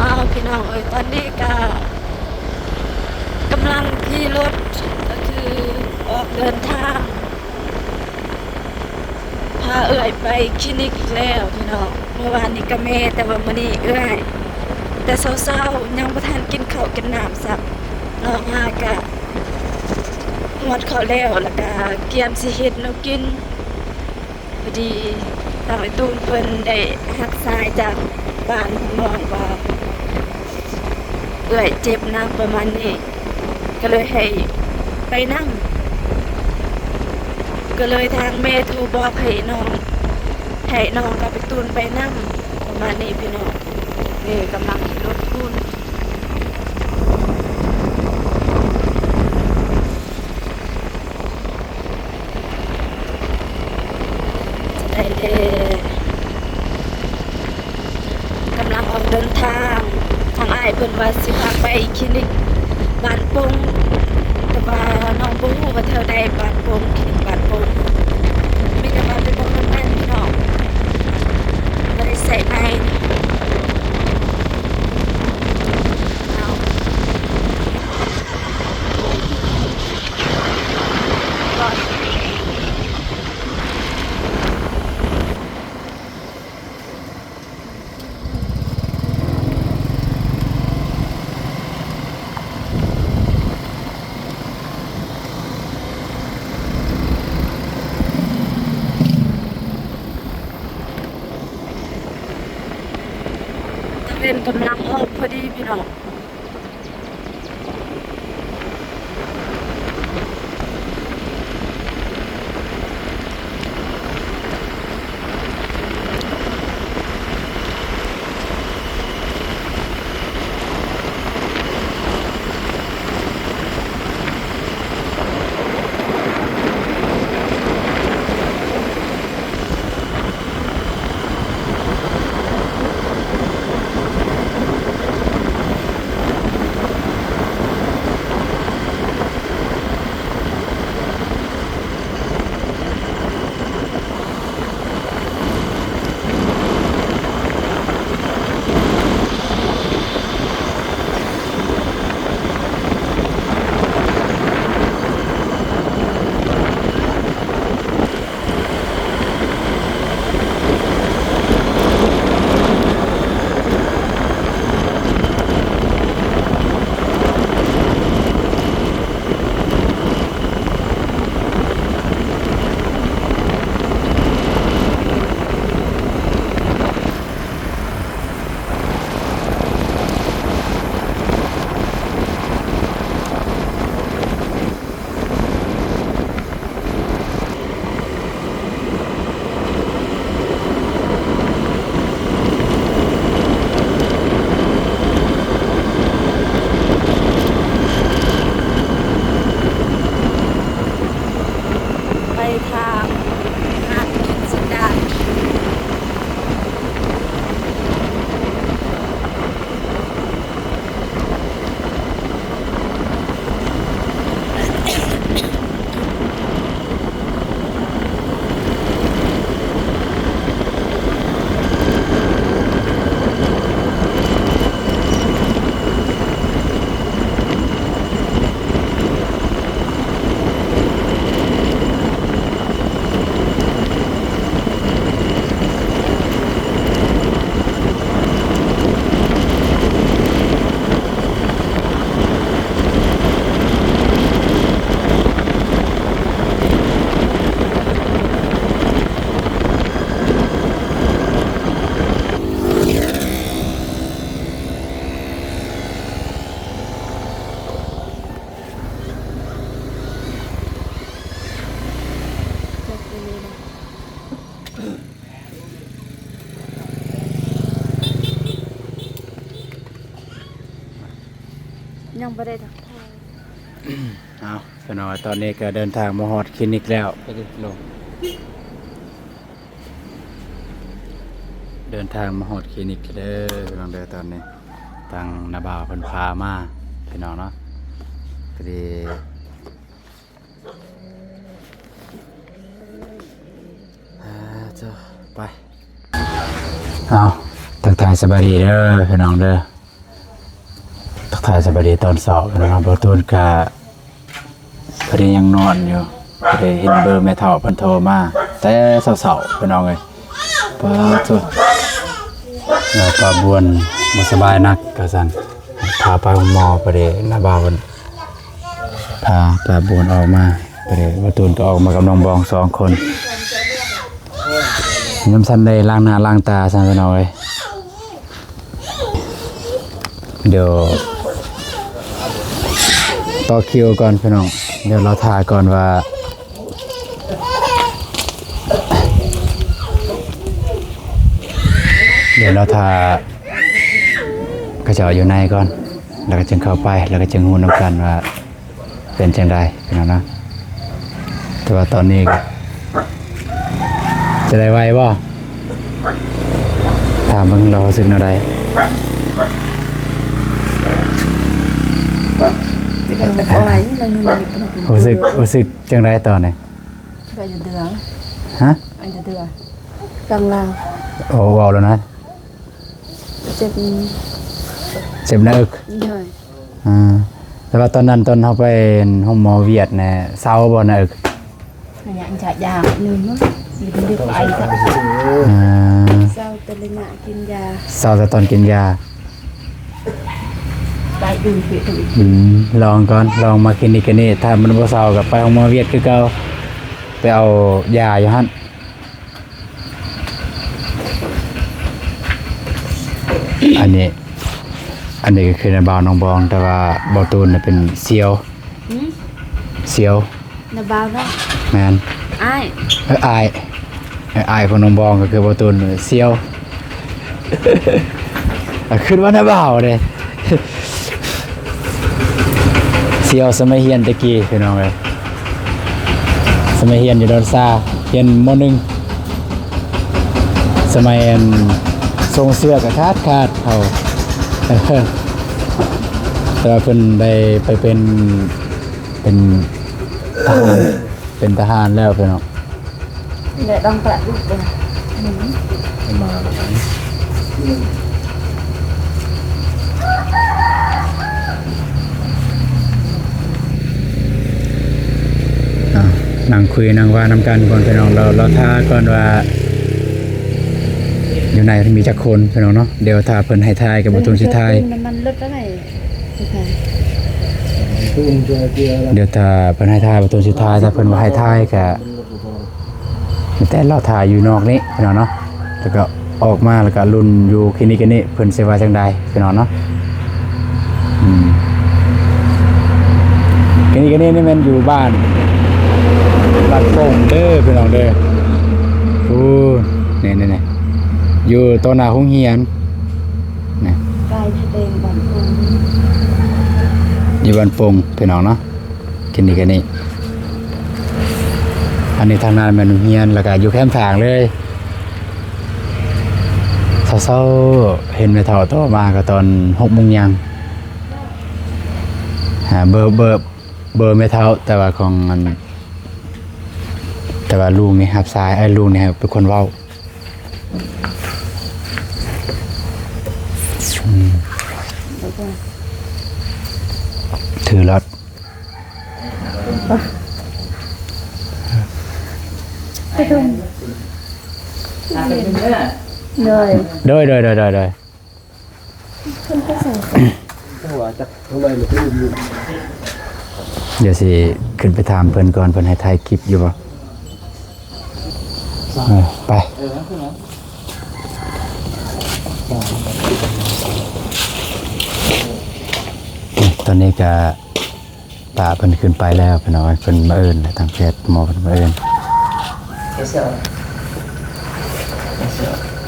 ອ້າວ ພີ່ນ້ອງເອີຍ ຕອນນີ້ກະກຳລັງຂີ່ລົດ ກະຄືອອກເດີນທາງ ພາເອື້ອຍໄປຄລີນິກອີກແລ້ວພີ່ນ້ອງ. ມື້ວານນີ້ກະແມ່ ແຕ່ວ່າມື້ນີ້ເອື້ອຍ ແຕ່ເຊົ້າໆ ຍັງບໍ່ທັນກິນເຂົ້າກິນນ້ຳຊ້ຳ. ນ້ອງຫາກະຫວດເຂົ້າແລ້ວ ແລ້ວກະກຽມຊິເຮັດແນວກິນ. ພໍດີທາງອ້າຍຕູນເພິ່ນໄດ້ຮັບສາຍຈາກບ້ານຂອງນ້ອງວ່າ ເອື້ອຍເຈັບໜັກປະມານນີ້ ກໍເລີຍໃຫ້ໄປນຳ ກໍເລີຍທາງແມ່ໂທບອກໃຫ້ນ້ອງ ໃຫ້ນ້ອງກັບອ້າຍຕູນໄປນຳ ປະມານນີ້ພີ່ນ້ອງ. ນີ້ກຳລັງຂີ່ລົດພຸ້ນ ສະບາຍດີ ກຳລັງອອກເດີນທາງ. ທາງອ້າຍເພິ່ນວ່າຊິພາໄປຄລີນິກບ້ານໂປ່ງ ແຕ່ວ່ານ້ອງບໍ່ຮູ້ວ່າແຖວໃດ ບ້ານໂປ່ງ ຄລີນິກບ້ານໂປ່ງ. ມີແຕ່ວ່າໄປເບິ່ງນຳກັນພີ່ນ້ອງ ບໍ່ໄດ້ໃສ່ໄມ. ຕາເວັນກຳລັງອອກພໍດີພີ່ນ້ອງ. ໄປທາງຫາດກິນສັນດານ. ຍັງບໍ່ໄດ້ທັກທາຍ. ເອົາ ພີ່ນ້ອງ ຕອນນີ້ກໍເດີນທາງມາຮອດຄລີນິກແລ້ວ. ເດີນທາງມາຮອດຄລີນິກແລ້ວເດີ ພີ່ນ້ອງເດີ. ຕອນນີ້ທາງນ້າບ່າວເພິ່ນພາມາ ພີ່ນ້ອງເນາະ. ກະດີ ອ່າ ເຈົ້າ ໄປ. ເອົາ ທັກທາຍສະບາຍດີເດີ ພີ່ນ້ອງເດີ. ຖ້າສະບາຍດີຕອນເຊົ້າເນາະ ບ່າວຕູນກະ ພໍດີຍັງນອນຢູ່ ພໍດີເຫັນເບີແມ່ເຖົ້າເພິ່ນໂທມາແຕ່ເຊົ້າໆ ພີ່ນ້ອງເອີຍ. ປາໂທ້ ເອີ ປ້າບວນບໍ່ສະບາຍໜັກວ່າຊັ້ນ ພາໄປໂຮງໝໍ. ພໍດີນ້າບ່າວເພິ່ນພາປ້າບວນອອກມາ ພໍດີບ່າວຕູນກໍອອກມາກັບນ້ອງບອງສອງຄົນ ຍັງບໍ່ທັນໄດ້ລ້າງໜ້າລ້າງຕາຊ້ຳ ພີ່ນ້ອງເອີຍ. ດຽວຕໍ່ຄິວກ່ອນພີ່ນ້ອງ ດຽວລໍຖ້າກ່ອນວ່າ ດຽວລໍຖ້າເຂົາເຈົ້າຢູ່ໃນກ່ອນ ແລ້ວກໍຈຶ່ງເຂົ້າໄປ ແລ້ວກໍຈຶ່ງຮູ້ນຳກັນວ່າ ເປັນຈັ່ງໃດພີ່ນ້ອງເນາະ. ແຕ່ວ່າຕອນນີ້ກໍຈະໄດ້ໄວບໍ່ ຖາມເບິ່ງລາວຮູ້ສຶກແນວໃດ. ຮູ້ສຶກ ຮູ້ສຶກຈັ່ງໃດຕອນນີ້? ຮະ? ກຳລັງ ໂອ້ ເວົ້າແລ້ວນະ ເຈັບ ເຈັບໜ້າເອິກ ໂດຍ. ອ່າ ແຕ່ວ່າຕອນນັ້ນ ຕອນເຮົາໄປໂຮງໝໍຫວຽດນະ ເຊົາບໍ່ນະເອິກ? ໄລຍະຢາກ ຢາກໜຶ່ງເນາະ ຢູ່ດີກໍໄອ ອ່າ ເຊົາແຕ່ໄລຍະກິນຢາ ເຊົາແຕ່ຕອນກິນຢາ ໄປອື່ນໄປອື່ນ. ອືມ ລອງກ່ອນ ລອງມາຄລີນິກນີ້ ຖ້າມັນບໍ່ເຊົາກໍໄປໂຮງໝໍຫວຽດຄືເກົ່າ ໄປເອົາຢາຢູ່ຫັ້ນ. ອັນນີ້ ອັນນີ້ກໍຄືນ້າບ່າວນ້ອງບອງ ແຕ່ວ່າບ່າວຕູນນະເປັນສ່ຽວ ຫືມ? ສ່ຽວ ນ້າບ່າວເນາະ. ແມ່ນ ອ້າຍ ເອີ ອ້າຍ ເອີ ອ້າຍຂອງນ້ອງບອງກໍຄືບ່າວຕູນສ່ຽວ ຄິດວ່ານ້າບ່າວເດ້. ສ່ຽວສະໄໝຮຽນແຕ່ກີ້ພີ່ນ້ອງເອີຍ ສະໄໝຮຽນຢູ່ດອນຊາ ຮຽນ ມໍໜຶ່ງ ສະໄໝອັນ ຊົງເສື້ອກະຂາດຂາດເຂົາ ແຕ່ວ່າເພິ່ນໄດ້ໄປເປັນ ເປັນທະຫານ ເປັນທະຫານແລ້ວພີ່ນ້ອງ. ແລະ ດອງປະດຸກເດີ ມາແລ້ວ ອ່າ ນັ່ງຄຸຍນັ່ງວ່ານຳກັນກ່ອນພີ່ນ້ອງ ລໍ ລໍຖ້າກ່ອນວ່າ ຢູ່ໃນມີຈັກຄົນພີ່ນ້ອງເນາະ. ດຽວຖ້າເພິ່ນໃຫ້ຖ່າຍກັບບ່າວຕູນຊິຖ່າຍ ນ້ຳມັນເລິດແລ້ວໄດ໋. ດຽວຖ້າເພິ່ນໃຫ້ຖ່າຍ ບ່າວຕູນຊິຖ່າຍ ຖ້າເພິ່ນບໍ່ໃຫ້ຖ່າຍກະມີແຕ່ລໍຖ້າຢູ່ນອກນີ້ພີ່ນ້ອງເນາະ ແລ້ວກໍອອກມາ ແລ້ວກໍລຸ້ນຢູ່ຄລີນິກນີ້ ເພິ່ນຊິວ່າຈັ່ງໃດພີ່ນ້ອງເນາະ. ອືມ ຄລີນິກນີ້ ນີ້ແມ່ນຢູ່ບ້ານ ບ້ານໂປ່ງເດີພີ່ນ້ອງເດີ. ໂອ້ ນີ້ໆ ຢູ່ຕໍ່ໜ້າໂຮງຮຽນ ນີ້ ໃກ້ແຕ່ບ້ານໂປ່ງ ຢູ່ບ້ານໂປ່ງພີ່ນ້ອງເນາະ. ຄລີນິກອັນນີ້ ອັນນີ້ທາງນັ້ນແມ່ນໂຮງຮຽນ ແລ້ວກະຢູ່ແຄມທາງເລີຍ. ເຊົ້າໆ ເຫັນແມ່ເຖົ້າໂທມາກໍຕອນຫົກໂມງຍ່າງ ຫາເບີ ເບີ ເບີແມ່ເຖົ້າ ແຕ່ວ່າຂອງອັນ ແຕ່ວ່າລຸງນີ້ຮັບສາຍ ເອີ ລຸງນີ້ເປັນຄົນເວົ້າ. ອືມ ຖືລົດ ໂດຍ ໂດຍ ໂດຍ ໂດຍ ໂດຍ. ດຽວຊິຂຶ້ນໄປຖາມເພິ່ນກ່ອນ ເພິ່ນໃຫ້ຖ່າຍຄລິບຢູ່ບໍ່? ເອີ ໄປ ຕອນນີ້ກະ ປ້າເພິ່ນຂຶ້ນໄປແລ້ວພີ່ນ້ອງເອີຍ ເພິ່ນມາເອີ້ນແລ້ວ ທາງແພດໝໍເພິ່ນມາເອີ້ນ.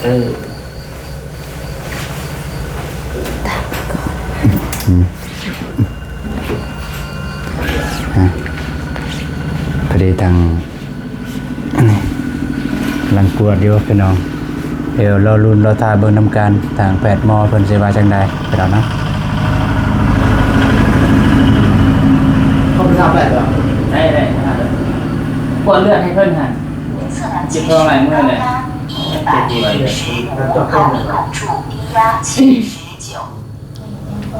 ອືມ ຮະ ພໍດີທາງ ກຳລັງກວດຢູ່ພີ່ນ້ອງ ດຽວລໍລຸ້ນລໍຖ້າເບິ່ງນຳກັນ ທາງແພດໝໍເພິ່ນຊິວ່າຈັ່ງໃດພີ່ນ້ອງເນາະ. ເຂົາໄປຖາມແພດແລ້ວ ໄດ້ ໄດ້ ກວດເລືອດໃຫ້ເພິ່ນຫັ້ນ ເຈັບທ້ອງຫຼາຍມື້ແລ້ວ ເຈັບຢູ່ຫຼາຍເດືອນ. ອື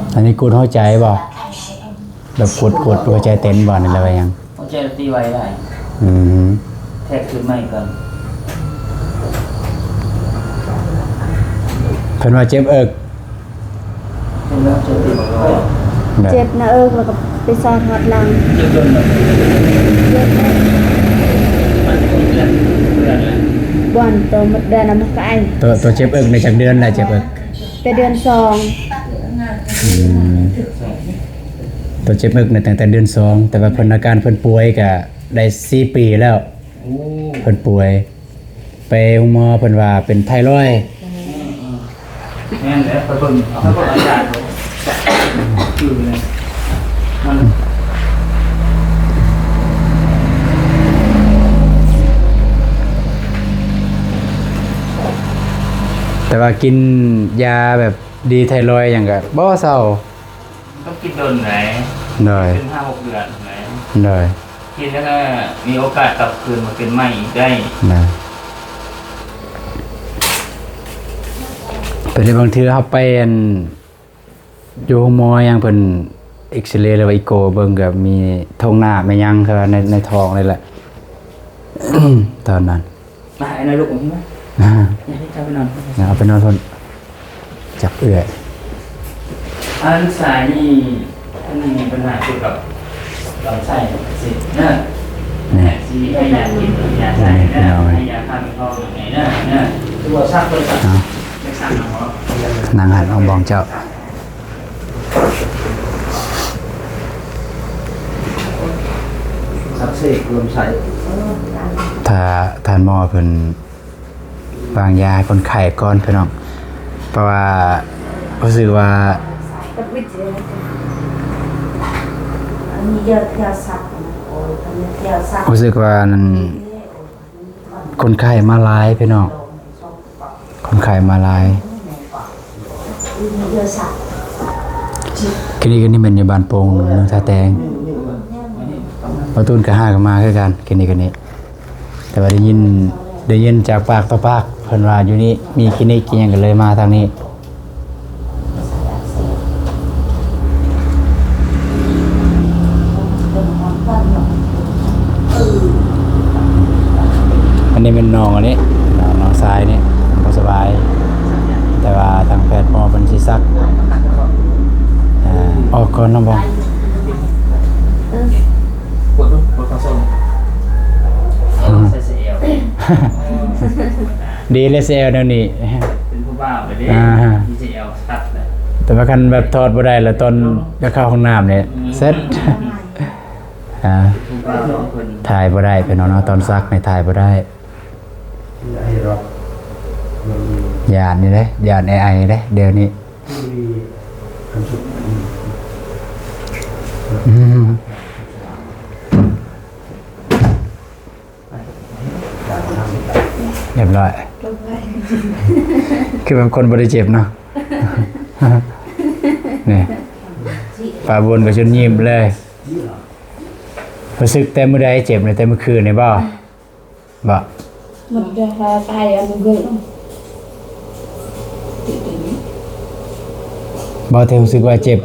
ມ. ອັນນີ້ກົດຫົວໃຈບໍ່? ແບບກົດ ກົດຫົວໃຈເຕັ້ນບໍ່ ຫຼືວ່າຫຍັງ? ຫົວໃຈຕີໄວຫຼາຍ. ອືມ ແທກຄືນໃໝ່ກ່ອນ. ເພິ່ນວ່າເຈັບເອິກ. ເຈັບໜ້າເອິກ ແລ້ວກໍໄປຊາທາດຫຼັງ. ເຈັບດົນບໍ່? ເຈັບ ມັນເດືອນ ເດືອນແລ້ວ. ບ່ອນໂຕໝົດເດືອນນະ ມັນກໍໄອ. ໂຕ ໂຕເຈັບເອິກໃນຈັກເດືອນແລ້ວ ເຈັບເອິກ? ແຕ່ເດືອນສອງ. ອືມ ໂຕເຈັບເອິກນະ ຕັ້ງແຕ່ເດືອນສອງ ແຕ່ວ່າເພິ່ນ ອາການເພິ່ນປ່ວຍກະໄດ້ສີ່ປີແລ້ວ. ໂອ້ ເພິ່ນປ່ວຍ ໄປໂຮງໝໍເພິ່ນວ່າເປັນໄທຣອຍ. ແມ່ນແຫຼະ ໄປເບິ່ງ ເອົາໄປເບິ່ງອາຈານເຂົາ. ແຕ່ວ່າກິນຢາແບບດີໄທຣອຍຫຍັງກະບໍ່ເຊົາ. ຕ້ອງກິນດົນໄດ໋. ໂດຍ ເປັນຫ້າຫົກເດືອນໄດ໋. ໂດຍ ກິນແລ້ວກໍມີໂອກາດກັບຄືນມາເປັນໃໝ່ອີກໄດ້. ໂດຍ ເປັນບາງເທື່ອເຮົາໄປອັນ ຢູ່ໂຮງໝໍຫຍັງ ເພິ່ນເອັກຊະເລ ຫຼືວ່າອີໂກເບິ່ງ ກໍມີທ້ອງໜ້າແມ່ນຫຍັງ ຄືວ່າໃນ ໃນທ້ອງນີ້ແຫຼະ ຕອນນັ້ນ. ມາ ໄອ້ນ້ອຍ ລຸກອອກມາ. ອາ ເອົາໄປນອນພຸ້ນ ຈັບເອື້ອຍ. ອັນຊາຍນີ້ ເພິ່ນມີບັນຫາກ່ຽວກັບລຳໄສ້ ຊິເນາະ. ນີ້ ຊິໃຫ້ຢາກິນ ຢາໃສ່ເນາະ ໃຫ້ຢາຂ້າມທ້ອງໃຫ້ເນາະ ເນາະ. ຄືວ່າຊັກເພິ່ນ ເອົາ ໄດ້ຊັກນຳບໍ່? ນັ່ງຫັນອອງບອງເຈົ້າ. ອັກເສບລຳໄສ້. ຖ້າທ່ານໝໍເພິ່ນວາງຢາໃຫ້ຄົນໄຂ້ກ່ອນ ພີ່ນ້ອງ ເພາະວ່າຮູ້ສຶກວ່າ ຮູ້ສຶກວ່ານັ້ນ ຄົນໄຂ້ມາຫຼາຍ ພີ່ນ້ອງ. ຄົນໄຂ້ມາຫຼາຍ. ຄລິນິກອັນນີ້ແມ່ນຢູ່ບ້ານໂປ່ງ ເມືອງທ່າແຕງ. ປະຕູນກະຫາກະມາຄືກັນ ຄລິນິກອັນນີ້. ແຕ່ວ່າໄດ້ຍິນ ໄດ້ຍິນຈາກປາກຕໍ່ປາກ ເພິ່ນວ່າຢູ່ນີ້ມີຄລິນິກອີ່ຫຍັງ ກະເລີຍມາທາງນີ້. ອັນນີ້ແມ່ນນ້ອງອັນນີ້ ນ້ອງຊາຍນີ້ບໍ່ສະບາຍ ແຕ່ວ່າທາງແພດໝໍເພິ່ນຊິສັກ ອາ ອອກກ່ອນເນາະ. ບໍ່ ເອີ ກວດດູ ກວດຂ້າງສົ້ນ ໃສ່ເສື້ອແອວ ດີເລີຍ ເສື້ອແອວແນວນີ້ ເປັນຜູ້ບ່າວໄປເດ້ ອາ ມີເສື້ອແອວ ແຕ່ວ່າຄັນແບບຖອດບໍ່ໄດ້ລະ ຕອນຈະເຂົ້າຫ້ອງນ້ຳນີ້ ອືມ ເສັດ ອ່າ ຖ່າຍບໍ່ໄດ້ພີ່ນ້ອງເນາະ ຕອນສັກນີ້ຖ່າຍບໍ່ໄດ້ ຢ້ານນີ້ເດ້ ຢ້ານແອໄອເດ້ ດຽວນີ້ ອືມ ຮຽບຮ້ອຍ ຄືແບບຄົນບໍ່ໄດ້ເຈັບເນາະ ນີ້ ປ້າບຸນກໍຈົນຍິ້ມເລີຍ. ຮູ້ສຶກແຕ່ມື້ໃດເຈັບນີ້ ແຕ່ມື້ຄືນນີ້ບໍ່? ບໍ່ ມັນຈະຫາຕາຍອັນເກີດ ບໍ່ ແຕ່ຮູ້ສຶກວ່າເຈັບ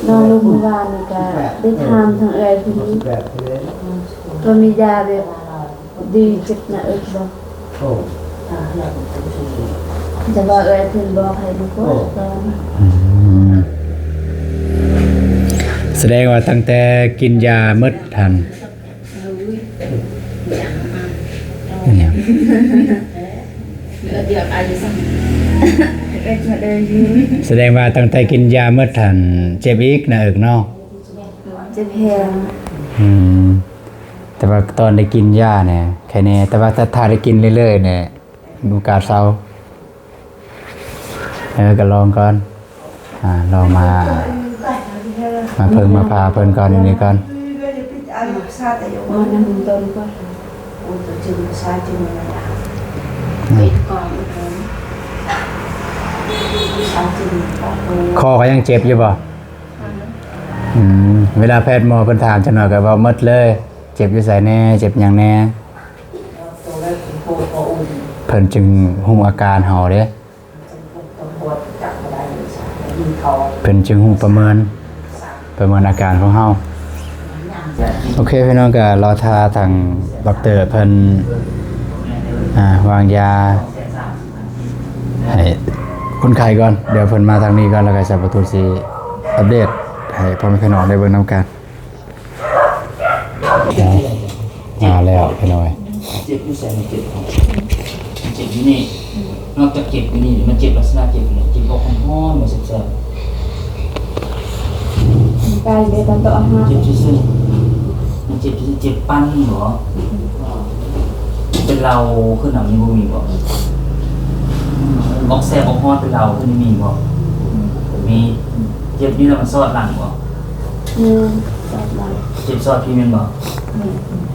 ນອນລົງມື້ວານນີ້ກະໄດ້ຖາມທາງເອື້ອຍເພິ່ນ ກໍມີຢາແບບດີເຈັບໜ້າເອິກບໍ່? ແຕ່ວ່າເອື້ອຍເພິ່ນບອກໃຫ້ບໍ່ກວດກ່ອນ. ອືມ ສະແດງວ່າຕັ້ງແຕ່ກິນຢາໝົດຫັ້ນ ສະແດງວ່າຕັ້ງແຕ່ກິນຢາໝົດຫັ້ນ ເຈັບອີກໜ້າເອິກເນາະ? ເຈັບແຮງ. ອືມ ແຕ່ວ່າຕອນໄດ້ກິນຢານີ້ໄຄແນ່ ແຕ່ວ່າຖ້າ ຖ້າໄດ້ກິນເລື້ອຍໆນີ້ ມີໂອກາດເຊົາ. ເອີ ກໍລອງກ່ອນ ອາ ລອງມາ ມາເພິ່ງມາພາເພິ່ນກ່ອນ ຢູ່ນີ້ກ່ອນ. ຄໍກໍຍັງເຈັບຢູ່ບໍ່? ອືມ ເວລາແພດໝໍເພິ່ນຖາມຈັກໜ້ອຍກໍເວົ້າໝົດເລີຍ ເຈັບຢູ່ໃສແນ່ ເຈັບຫຍັງແນ່. ໂຕແລ້ວກິນເຂົ້າ ເພິ່ນຈຶ່ງຮູ້ອາການເຮົາເດ້ ເພິ່ນຈຶ່ງຮູ້ປະເມີນ ປະເມີນອາການຂອງເຮົາ. ໂອເຄ ພີ່ນ້ອງ ກໍລໍຖ້າທາງດັອກເຕີເພິ່ນ ອາ ວາງຢາໃຫ້ຄົນໄຂ້ກ່ອນ. ດຽວເພິ່ນມາທາງນີ້ກ່ອນ ແລ້ວກໍສາວປະຕູຊິອັບເດດໃຫ້ພໍ່ແມ່ພີ່ນ້ອງໄດ້ເບິ່ງນຳກັນ. ມາແລ້ວພີ່ນ້ອງເອີຍ. ເຈັບຢູ່ໃສ? ມັນເຈັບ ມັນເຈັບຢູ່ນີ້. ນອກຈາກເຈັບຢູ່ນີ້ ມັນເຈັບລັກສະນະເຈັບນີ້ ເຈັບບໍ່ຮ້ອນໆ ບໍ່ແສບໆ? ກາຍເບຕາໂຕອາຫານ ເຈັບຊື່ໆ. ມັນເຈັບຊື່ໆ ເຈັບປັ້ນບໍ? ເປັນເລົາຂຶ້ນນຳນີ້ບໍ່ມີບໍ? ອອກແສບອອກຮ້ອນເປັນເລົາຂຶ້ນນີ້ມີບໍ? ມີ. ເຈັບນີ້ລະມັນຊອດຫຼັງບໍ? ແມ່ນ ຊອດຫຼັງ. ເຈັບຊອດພີ້ແມ່ນບໍ? ແມ່ນ.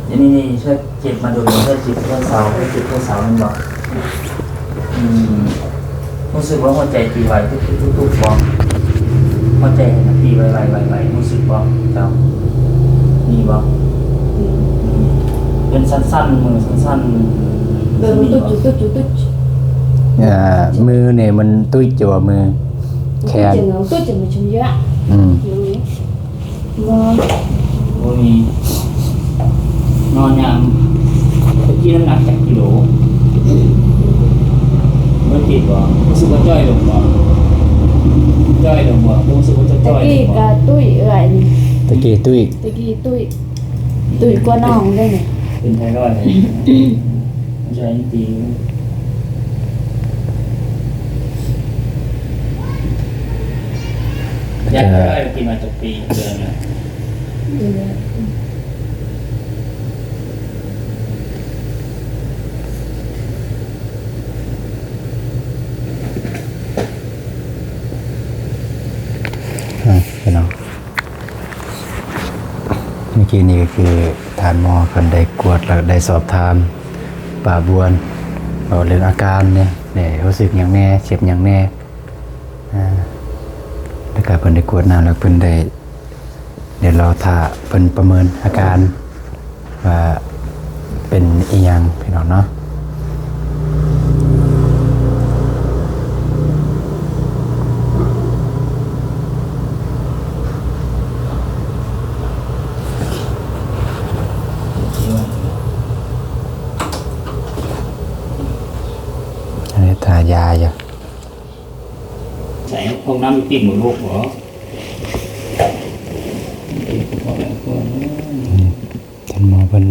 ອັນນີ້ນີ້ ເຈັບມາດົນແລ້ວ ເຈັບເທື່ອເຊົາ ເຈັບເທື່ອເຊົາແມ່ນບໍ່? ອືມ ຮູ້ສຶກວ່າຫົວໃຈຕີໄວຕຸບໆໆບໍ່? ຫົວໃຈຫັ້ນນະຕີໄວໆໆ ຮູ້ສຶກບໍ່ເຈົ້າ? ມີບໍ່? ອືມ ເປັນສັ້ນໆ ມືສັ້ນໆ ແບບຕຸບໆ ຕຸບໆ ຕຸບໆ. ອ່າ ມືນີ້ມັນຕຸບຢູ່ວ່າ ມືແຂນ ຕຸບ ມັນຊຸມເຍອະ. ອືມ ບໍ່ ບໍ່ມີ. ນອນຍາມ ຕະກີ້ນ້ຳໜັກຈັກກິໂລ? ບໍ່ຕິດບໍ່? ຮູ້ສຶກວ່າຈ່ອຍລົງບໍ່? ຈ່ອຍລົງບໍ່? ຮູ້ສຶກວ່າຈະຈ່ອຍລົງບໍ່? ຕະກີ້ກະຕຸ້ຍເອື້ອຍນີ້. ຕະກີ້ຕຸ້ຍ ຕະກີ້ຕຸ້ຍ ຕຸ້ຍກວ່ານ້ອງເດ້ນີ້. ເປັນໄທຣອຍ ໃຊ້ຕີ ຢາໄທຣອຍກິນມາຈັກປີ? ເດືອນລະ ອືມ ພີ່ນ້ອງ ເມື່ອກີ້ນີ້ກໍຄືທ່ານໝໍເພິ່ນໄດ້ກວດ ແລ້ວໄດ້ສອບຖາມປ້າບວນ ເວົ້າເລື່ອງອາການນີ້ ແນ່ ຮູ້ສຶກຫຍັງແນ່ ເຈັບຫຍັງແນ່ ອາ ແລ້ວກໍເພິ່ນໄດ້ກວດນ້ຳ ແລ້ວເພິ່ນໄດ້ ດຽວລໍຖ້າເພິ່ນປະເມີນອາການວ່າເປັນອີ່ຫຍັງ ພີ່ນ້ອງເນາະ. ອັນນີ້ທາຢາຢູ່. ໃສ່ພວກນ້ຳຕິດໝົດລູກບໍ່? ອືມ ທ່ານໝໍເພິ່ນ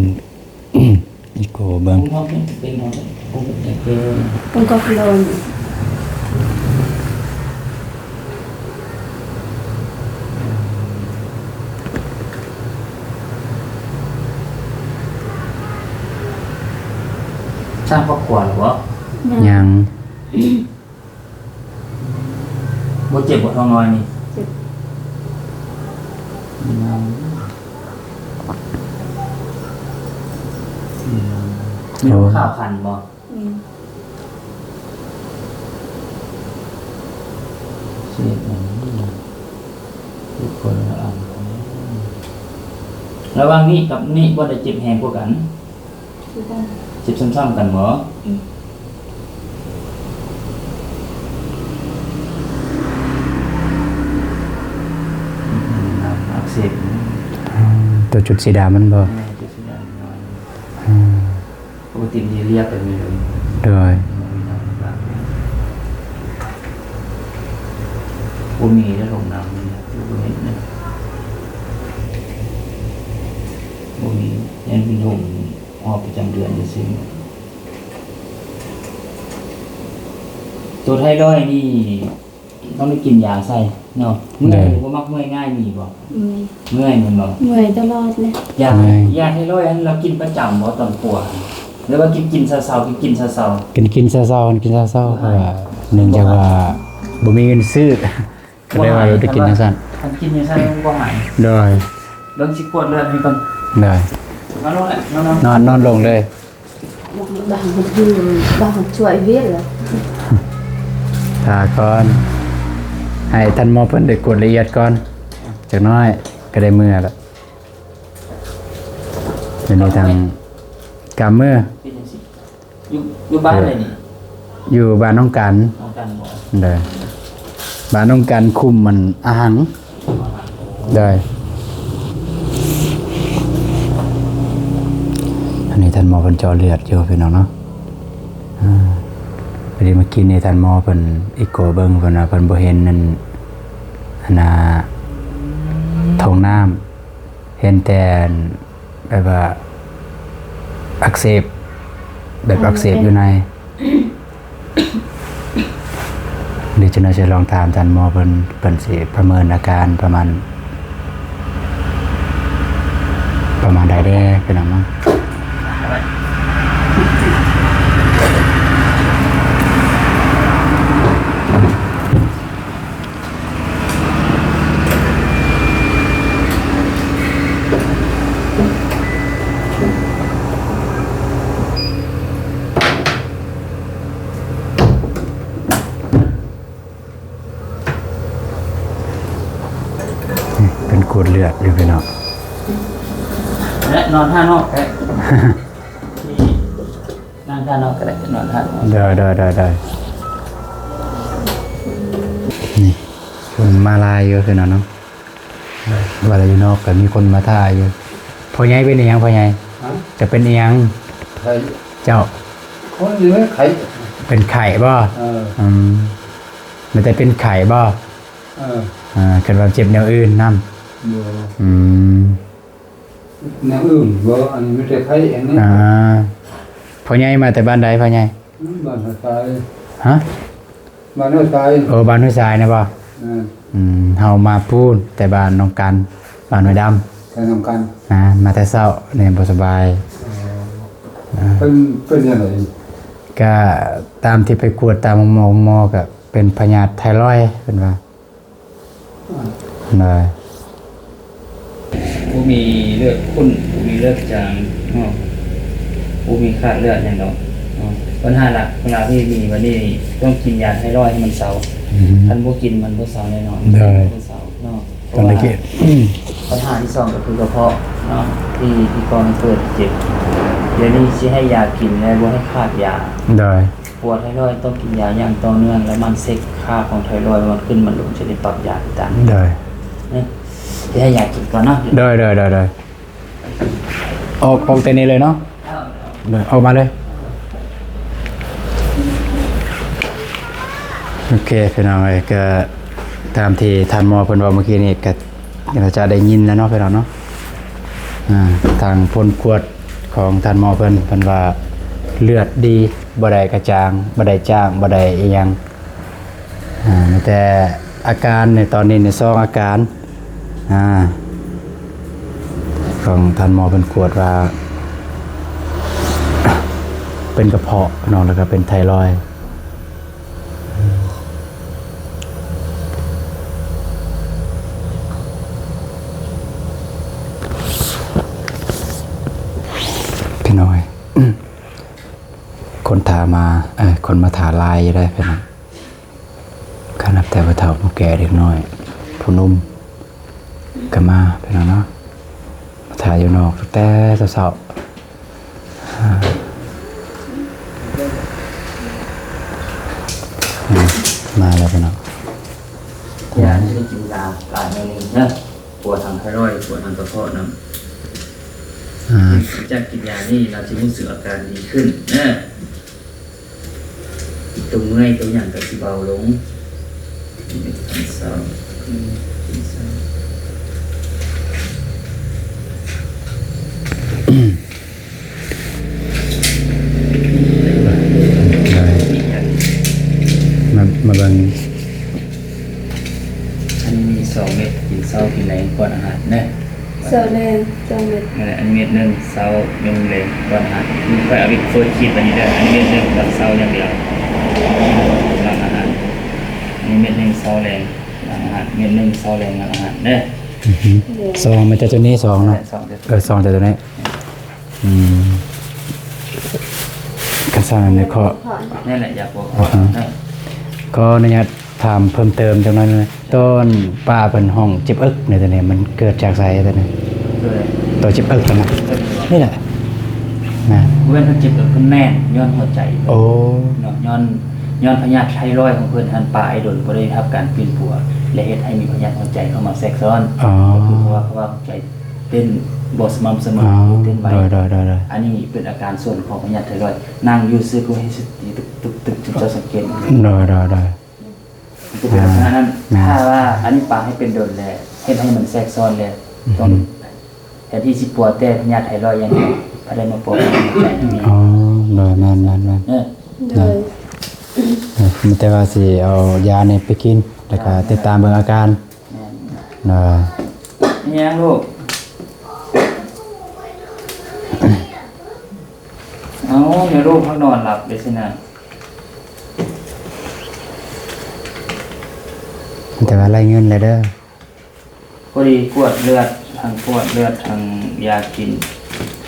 ອີໂກເບິ່ງ ມັນກໍຄືໂດນ ສ້າງຄອບຄົວແລ້ວບໍ່? ຍັງ ຍັງ. ບໍ່ເຈັບບໍ່ ທ້ອງນ້ອຍນີ້? ເຈັບ. ມີ ມີ ມີຂ່າວຄັນບໍ່? ອືມ ເຈັບອັນນີ້ ເຈັບຄົນລະອັນ. ລະຫວ່າງນີ້ກັບນີ້ ບ່ອນໃດເຈັບແຮງກວ່າກັນ? ຄືກັນ. ເຈັບຊ້ຳໆກັນບໍ່? ອືມ ອືມ ນ້ຳອັກເສບ. ອືມ ຕົວຈຸດສີດຳມັນບໍ່? ແມ່ນ ຈຸດສີດຳນ້ອຍ. ອືມ ປົກກະຕິມັນຈະລຽບແບບນີ້ເລີຍ. ໂດຍ ບໍ່ມີນ້ຳ ບໍ່ມີແລ້ວລົງນ້ຳນີ້ ບໍ່ເຫັນນະ ບໍ່ມີ. ຍັງເປັນຫົງອອກປະຈຳເດືອນຊື່ໆ. ຕົວໄທຣອຍນີ້ຕ້ອງໄດ້ກິນຢາໃສ່ເນາະ. ເມື່ອຍ ໂດຍ ບໍ່ມັກເມື່ອຍງ່າຍມີບໍ່? ເມື່ອຍ ເມື່ອຍແມ່ນບໍ່? ເມື່ອຍຕະຫຼອດເລີຍ. ຢາ ເມື່ອຍ ຢາໄທຣອຍຫັ້ນລາວກິນປະຈຳບໍ່ຕອນປົວ? ຫຼືວ່າກິນ ກິນເຊົາໆ ກິນ ກິນເຊົາໆ ກິນ ກິນເຊົ້າໆ ກິນເຊົ້າໆ ເພາະວ່າເນື່ອງຈາກວ່າບໍ່ມີເງິນຊື້ ກໍເລີຍວ່າໄດ້ກິນຈັ່ງຊັ້ນ. ຄັນກິນຈັ່ງຊັ້ນມັນບໍ່ຫາຍ. ໂດຍ ເບິ່ງຊິກວດເລືອດໃຫ້ເບິ່ງ. ໂດຍ ນອນລົງແຫຼະ ນອນ ນອນ ນອນລົງເລີຍ. ບາງຄົນຄື ບາງຄົນຊ່ວຍວຽກລະ ຖ້າກ່ອນ ໃຫ້ທ່ານໝໍເພິ່ນໄດ້ກວດລະອຽດກ່ອນ ຈັກໜ້ອຍກໍໄດ້ເມືອລະ. ດຽວນີ້ທາງກຳມື ເປັນຈັ່ງຊີ້ ຢູ່ ຢູ່ບ້ານໃດນີ້? ຢູ່ບ້ານໜອງກັນ. ໜອງກັນບໍ? ໂດຍ ບ້ານໜອງກັນ ຄຸ້ມມັນອາຫັງ. ໂດຍ ອັນນີ້ທ່ານໝໍເພິ່ນເຈາະເລືອດຢູ່ພີ່ນ້ອງເນາະ. ອາ ພໍດີເມື່ອກີ້ນີ້ທ່ານໝໍເພິ່ນເອໂກເບິ່ງ ເພິ່ນວ່າເພິ່ນບໍ່ເຫັນອັນ ອັນນ່າ ຖົງນ້ຳ ເຫັນແຕ່ ແບບວ່າອັກເສບ ແບບອັກເສບຢູ່ໃນ. ເດີ ຈັກໜ່ອຍຊິລອງຖາມທ່ານໝໍເພິ່ນ ເພິ່ນຊິປະເມີນອາການປະມານ ປະມານໃດແດ່ ພີ່ນ້ອງເນາະ. ເປັນກວດເລືອດຢູ່ພີ່ນ້ອງ. ແລະ ນອນທ່ານອກກໍໄດ້ ນີ້ ນັ່ງທ່ານອກກໍໄດ້ ນອນທ່ານອກ. ໂດຍ ໂດຍ ໂດຍ ໂດຍ. ນີ້ ຄົນມາຫຼາຍຢູ່ພີ່ນ້ອງເນາະ. ວ່າແລ້ວຢູ່ນອກກໍມີຄົນມາຖ້າຢູ່. ພໍ່ໃຫຍ່ເປັນອີ່ຫຍັງ ພໍ່ໃຫຍ່? ຮະ? ຈະເປັນອີ່ຫຍັງ? ໄຂ້. ເຈົ້າ? ຄົນນີ້ແຫຼະໄຂ້. ເປັນໄຂ້ບໍ? ເອີ. ອືມ ມີແຕ່ເປັນໄຂ້ບໍ? ເອີ. ອ່າ ຄິດວ່າເຈັບແນວອື່ນນຳ. ບໍ່. ອືມ. ແນວອື່ນບໍ່? ອັນນີ້ມີແຕ່ໄຂ້ອັນນີ້. ອ່າ ພໍ່ໃຫຍ່ມາແຕ່ບ້ານໃດ ພໍ່ໃຫຍ່? ບ້ານຫ້ວຍຊາຍ. ຮະ? ບ້ານຫ້ວຍຊາຍ. ໂອ້ ບ້ານຫ້ວຍຊາຍນະບໍ? ແມ່ນ. ອືມ ເຮົາມາພຸ້ນແຕ່ບ້ານໜອງກັນ ບ້ານຫ້ວຍດຳ ແຕ່ໜອງກັນ. ອ່າ ມາແຕ່ເຊົ້ານີ້ບໍ່ສະບາຍ. ອໍ. ອ່າ ເປັນ ເປັນຫຍັງ? ກະຕາມທີ່ໄປກວດຕາມໂຮງໝໍ ໂຮງໝໍກະເປັນພະຍາດໄທຣອຍ ເພິ່ນວ່າ. ອ່າ ໂດຍ. ບໍ່ມີເລືອດຂຸ້ນ ບໍ່ມີເລືອດຈາງເນາະ ບໍ່ມີຂາດເລືອດຫຍັງດອກເນາະ. ບັນຫາຫຼັກເວລາທີ່ມີບັດນີ້ ຕ້ອງກິນຢາໄທຣອຍໃຫ້ມັນເຊົາ. ອືມ ຄັນບໍ່ກິນມັນບໍ່ເຊົາແນ່ນອນ. ໂດຍ. ບໍ່ເຊົາເນາະ. ຕອນນີ້ ເພາະວ່າບັນຫາທີສອງກໍຄືກະເພາະເນາະ ທີ່ ທີ່ກໍໃຫ້ເກີດເຈັບ. ດຽວນີ້ຊິໃຫ້ຢາກິນ ແລະ ບໍ່ໃຫ້ຂາດຢາ. ໂດຍ. ປົວໄທຣອຍຕ້ອງກິນຢາຢ່າງຕໍ່ເນື່ອງ ແລະ ໝັ່ນເຊັກຄ່າຂອງໄທຣອຍວ່າມັນຂຶ້ນມັນລົງ ຈະໄດ້ປັບຢາທີ່ຕ່າງ. ໂດຍ. ເອີ ຊິໃຫ້ຢາກິນກ່ອນເນາະ. ໂດຍ ໂດຍ ໂດຍ ໂດຍ. ອອກ ອອກແຕ່ນີ້ເລີຍເນາະ. ເອີ ເອີ ໂດຍ ອອກມາເລີຍ. ໂອເຄ ພີ່ນ້ອງເອີຍ ກະຕາມທີ່ທ່ານໝໍເພິ່ນເວົ້າເມື່ອກີ້ນີ້ ກະ ເຮົາຈະໄດ້ຍິນແລ້ວເນາະ ພີ່ນ້ອງເນາະ. ອ່າ ທາງຜົນກວດຂອງທ່ານໝໍເພິ່ນ ເພິ່ນວ່າເລືອດດີ ບໍ່ໄດ້ກະຈາງ ບໍ່ໄດ້ຈາງ ບໍ່ໄດ້ອີ່ຫຍັງ. ອ່າ ມີແຕ່ອາການໃນຕອນນີ້ໃນສອງອາການ ອ່າ ຂອງທ່ານໝໍເພິ່ນກວດວ່າເປັນກະເພາະເນາະ ແລ້ວກະເປັນໄທຣອຍ. ພີ່ນ້ອງເອີຍ ຄົນຖ້າມາ ເອີ ຄົນມາຖ້າຫຼາຍຢູ່ເດ້ພີ່ນ້ອງ. ກະນັບແຕ່ຜູ້ເຖົ້າຜູ້ແກ່ ເດັກນ້ອຍຜູ້ໜຸ່ມ ກະມາພີ່ນ້ອງເນາະ ມາຖ້າຢູ່ນອກຕັ້ງແຕ່ເຊົ້າໆ. ອາ ມາແລ້ວພີ່ນ້ອງ. ຢາ ຊິໄດ້ກິນຢາຫຼາຍໜ້ອຍໜຶ່ງເດີ ປົວທັງໄທຣອຍ ປົວທັງກະເພາະນຳ. ອາ ຫຼັງຈາກກິນຢານີ້ ລາວຊິຮູ້ສຶກອາການດີຂຶ້ນເດີ. ຕົວເມື່ອຍຕົວຫຍັງກະຊິເບົາລົງ. ມາ ມາເບິ່ງ ອັນນີ້ມີສອງເມັດ ກິນເຊົ້າກິນແລງກ່ອນອາຫານເດີ. ເຊົ້າແລງສອງເມັດ. ນັ້ນແຫຼະ ອັນນີ້ເມັດໜຶ່ງ ເຊົ້າ ເມັດໜຶ່ງແລງ ກ່ອນອາຫານ. ຂ້ອຍເອົາໄປເປີດຄລິບອັນນີ້ເດີ ອັນນີ້ເມັດໜຶ່ງ ຫຼັງເຊົ້າຢ່າງດຽວ ຫຼັງອາຫານ. ອັນນີ້ເມັດໜຶ່ງ ເຊົ້າແລງ ຫຼັງອາຫານ. ເມັດໜຶ່ງ ເຊົ້າແລງ ຫຼັງອາຫານເດີ. ອືຮຶ ໂດຍ. ຊອງມັນຈະຕົວນີ້ ຊອງເນາະ. ແມ່ນ ຊອງເດີ ເອີ ຊອງຈະຕົວນີ້. ອືມ ຄັນຊັ້ນແມ່ນ ແມ່ນ ຂໍ ແມ່ນແຫຼະ ຢາກບອກ ອືຮຶ ຂໍອະນຸຍາດ ຖາມເພີ່ມເຕີມຈັກໜ້ອຍໜຶ່ງ ຕອນປ້າເພິ່ນຮ້ອງເຈັບເອິກໃນຕອນນີ້ ມັນເກີດຈາກໃສຕອນນີ້? ໂດຍ ຕອນເຈັບເອິກນະ ເອີ ນີ້ແຫຼະນະ ບໍ່ແມ່ນເພິ່ນເຈັບເອິກ ເພິ່ນແໜ້ນຍ້ອນຫົວໃຈ. ໂອ້ ເນາະ ຍ້ອນ ຍ້ອນພະຍາດໄທຣອຍຂອງເພິ່ນຫັ້ນ ປາໄອດົນບໍ່ໄດ້ຮັບການປິ່ນປົວ ແລະ ເຮັດໃຫ້ມີພະຍາດຫົວໃຈເຂົ້າມາແຊກຊ້ອນ. ອໍ ກໍຄືເພາະວ່າ ເພາະວ່າຫົວໃຈເຕັ້ນບໍ່ສະໝ່ຳສະເໝີ ອໍ ເຕັ້ນໄວ. ໂດຍ ໂດຍ ໂດຍ ໂດຍ. ອັນນີ້ເປັນອາການສ່ວນຂອງພະຍາດໄທຣອຍ. ນາງຢູ່ຊື່ກໍເຮັດສະຕິຕຶກໆ ເຈົ້າສັງເກດ. ໂດຍ ໂດຍ ໂດຍ. ມັນຈະເປັນລັກສະນະນັ້ນ. ອ່າ ຖ້າວ່າອັນນີ້ປາໃຫ້ເປັນດົນແລ້ວ ເຮັດໃຫ້ມັນແຊກຊ້ອນແລ້ວ ອືຮຶ ຕ້ອງ ແທນທີ່ຊິປົວແຕ່ພະຍາດໄທຣອຍຢ່າງດຽວ ພັດໄດ້ມາປົວພະຍາດຫົວໃຈນຳອີກ. ອໍ ໂດຍ ແມ່ນໆໆ. ເອີ ໂດຍ ເອີ ມີແຕ່ວ່າຊິເອົາຢານີ້ໄປກິນ ແລ້ວກໍຕິດຕາມເບິ່ງອາການ. ແມ່ນ ໂດຍ. ອີຫຍັງລູກ? ເອົ້າ ແມ່ລູກເຮົານອນຫຼັບໄດ້ຊີ້ນະ. ແຕ່ວ່າໄລ່ເງິນແລ້ວເດີ. ພໍດີກວດເລືອດ ທັງກວດເລືອດ ທັງຢາກິນ.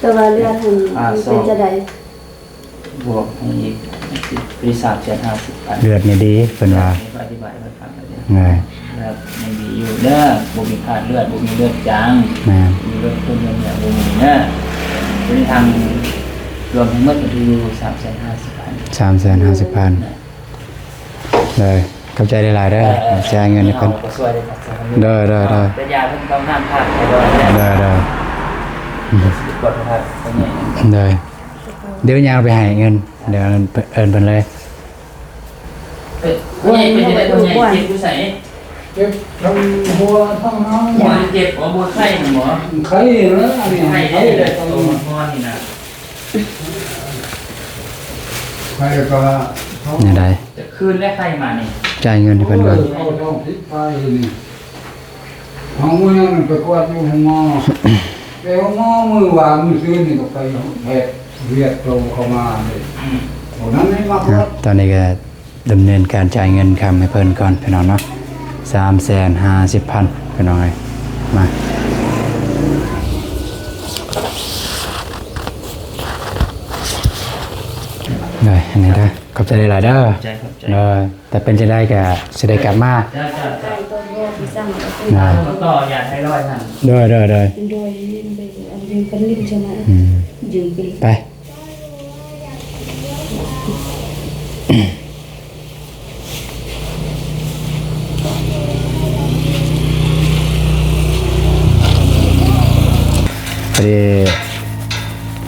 ແຕ່ວ່າເລືອດຫັ້ນ ອ່າ ເປັນຈັ່ງໃດ? ບວກໃຫ້ອີກ ພໍດີສາມແສນຫ້າສິບພັນ. ເລືອດນີ້ດີເພິ່ນວ່າ. ອະທິບາຍໃຫ້ຟັງເດີ. ເລືອດຍັງດີຢູ່ເດີ ບໍ່ມີຂາດເລືອດ ບໍ່ມີເລືອດຈາງ. ແມ່ນ. ບໍ່ມີເລືອດຂຸ້ນເລືອດເໜືອ ບໍ່ມີເດີ. ຕົວນີ້ທັງລວມທັງໝົດກໍຄືຢູ່ສາມແສນຫ້າສິບພັນ. ສາມແສນຫ້າສິບພັນ. ໂດຍ ຂອບໃຈຫຼາຍໆເດີ. ເອີ ເອົາເງິນໃຫ້ເພິ່ນ. ໂດຍ ໂດຍ ໂດຍ. ແຕ່ຢາເພິ່ນຕ້ອງຫ້າມຂາດໄປ. ໂດຍ ໂດຍ ໂດຍ. ດຽວຍ່າງໄປໃຫ້ເງິນ ດຽວເອີ້ນເພິ່ນເລີຍ. ເອີ ພໍ່ໃຫຍ່ເປັນຈັ່ງໃດ? ພໍ່ໃຫຍ່ເຈັບຢູ່ໃສ? ເຈັບທັງຫົວທັງໜັງ. ຫົວເຈັບບໍ່? ບໍ່ໄຂ້ຫັ້ນບໍ່? ໄຂ້ແລ້ວ ອັນນີ້ໄຂ້ເດ້. ໄຂ້ເດ້ ໄຂ້ ໂຕອ່ອນນີ້ນະ. ໄປກໍ ແນວໃດ? ຈັກຄືນແລ້ວໄຂ້ມານີ້? ຈ່າຍເງິນໃຫ້ເພິ່ນກ່ອນ. ໂອ້ຍ ເອົາທອງຕິດໄປນີ້ ເຮົາມື້ນັ້ນໄປກວດຢູ່ໂຮງໝໍ. ໄປໂຮງໝໍມື້ວານມື້ຊືນນີ້ກໍໄປແພດວຽກໂຕເຂົ້າມາເດ້. ອືມ ໂຕນັ້ນໃຫ້ມາກວດ. ຕອນນີ້ກໍ ດຳເນີນການຈ່າຍເງິນຄຳໃຫ້ເພິ່ນກ່ອນພີ່ນ້ອງເນາະ ສາມແສນຫ້າສິບພັນພີ່ນ້ອງເອີຍ. ມາ ໄດ້ ອັນນີ້ເດີ ຂອບໃຈຫຼາຍໆເດີ. ຂອບໃຈ ຂອບໃຈ. ໂດຍ ແຕ່ເປັນຈັ່ງໃດກໍຊິໄດ້ກັບມາ. ເຈົ້າ ເຈົ້າ ເຈົ້າ. ໂດຍ ຕໍ່ຢາໄທຣອຍຫັ້ນ. ໂດຍ ໂດຍ ໂດຍ. ອືມ ໄປ. ພໍດີ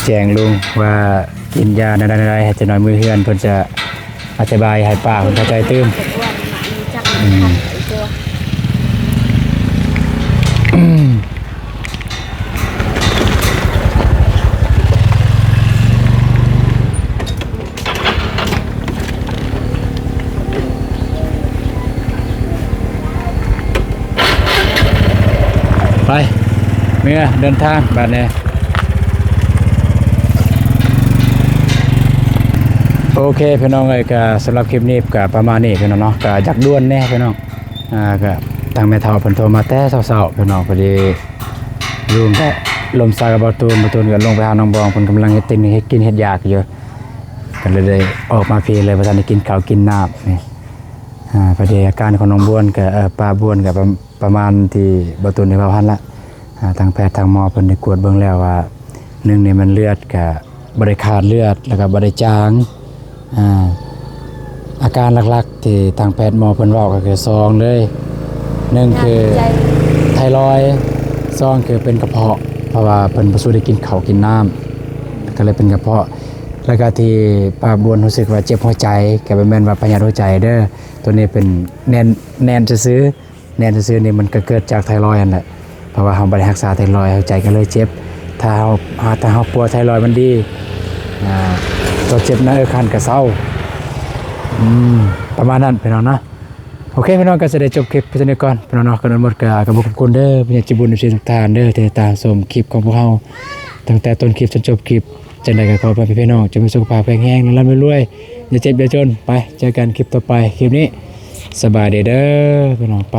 ແຈ້ງລຸງວ່າກິນຢາແນວໃດໆ ໃຫ້ຈັກໜ້ອຍມື້ເຮືອນເພິ່ນຈະ ອະທິບາຍໃຫ້ປ້າເພິ່ນເຂົ້າໃຈຕື່ມ. ໄປ ເມືອເດີນທາງບາດນີ້. ໂອເຄພີ່ນ້ອງເອີຍ ກະສຳລັບຄລິບນີ້ກະປະມານນີ້ພີ່ນ້ອງເນາະ ກະຢາກດ່ວນແດ່ພີ່ນ້ອງ. ອ່າ ກະທາງແມ່ເຖົ້າເພິ່ນໂທມາແຕ່ເຊົ້າໆພີ່ນ້ອງ ພໍດີລຸງກະລົມຊາກັບບ່າວຕູນ ບ່າວຕູນກະລົງໄປຫານ້ອງບອງ ເພິ່ນກຳລັງເຮັດກິນເຮັດຢາກຢູ່ ກະເລີຍໄດ້ອອກມາພີ້ເລີຍ ບໍ່ທັນໄດ້ກິນເຂົ້າກິນນ້ຳນີ້. ອ່າ ພໍດີອາການຂອງນ້ອງບວນກະ ເອີ ປ້າບວນກະປະ ປະມານທີ່ບ່າວຕູນໄດ້ເວົ້າຫັ້ນລະ. ອ່າ ທາງແພດທາງໝໍເພິ່ນໄດ້ກວດເບິ່ງແລ້ວວ່າ ໜຶ່ງນີ້ມັນເລືອດກະບໍ່ໄດ້ຂາດເລືອດ ແລ້ວກະບໍ່ໄດ້ຈາງ. ອ່າ ອາການຫຼັກໆທີ່ທາງແພດໝໍເພິ່ນເວົ້າກໍຄືສອງເລີຍ ໜຶ່ງຄືໄທຣອຍ ສອງຄືເປັນກະເພາະ ເພາະວ່າເພິ່ນບໍ່ສູ້ໄດ້ກິນເຂົ້າກິນນ້ຳ ກໍເລີຍເປັນກະເພາະ. ແລ້ວກະທີ່ປ້າບວນຮູ້ສຶກວ່າເຈັບຫົວໃຈ ກະບໍ່ແມ່ນວ່າພະຍາດຫົວໃຈເດີ ໂຕນີ້ເປັນແໜ້ນ ແໜ້ນຊື່ໆ. ແໜ້ນຊື່ໆນີ້ມັນກໍເກີດຈາກໄທຣອຍຫັ້ນແຫຼະ ເພາະວ່າເຮົາບໍ່ໄດ້ຮັກສາໄທຣອຍ ຫົວໃຈກໍເລີຍເຈັບ. ຖ້າເຮົາ ຖ້າເຮົາປົວໄທຣອຍມັນດີ ອ່າ ຕົວເຈັບໜ້າເອິກຫັ້ນກໍເຊົາ. ອືມ ປະມານນັ້ນພີ່ນ້ອງເນາະ. ໂອເຄພີ່ນ້ອງ ກໍຊິໄດ້ຈົບຄລິບພຽງເທົ່ານີ້ກ່ອນພີ່ນ້ອງເນາະ. ກ່ອນອື່ນໝົດກໍຂອບຄຸນເດີ ຜູ້ໃຫຍ່ໃຈບຸນເອັຟຊີທຸກທ່ານເດີ ທີ່ຕິດຕາມຊົມຄລິບຂອງພວກເຮົາ ຕັ້ງແຕ່ຕົ້ນຄລິບຈົນຈົບຄລິບ. ຈັ່ງໃດກໍຂໍໃຫ້ພີ່ນ້ອງຈົ່ງມີສຸຂະພາບແຂງແຮງ ລ່ຳລວຍ ຢ່າເຈັບຢ່າຈົນ. ໄປ ເຈີກັນຄລິບຕໍ່ໄປ. ຄລິບນີ້ສະບາຍດີເດີພີ່ນ້ອງ ໄປ.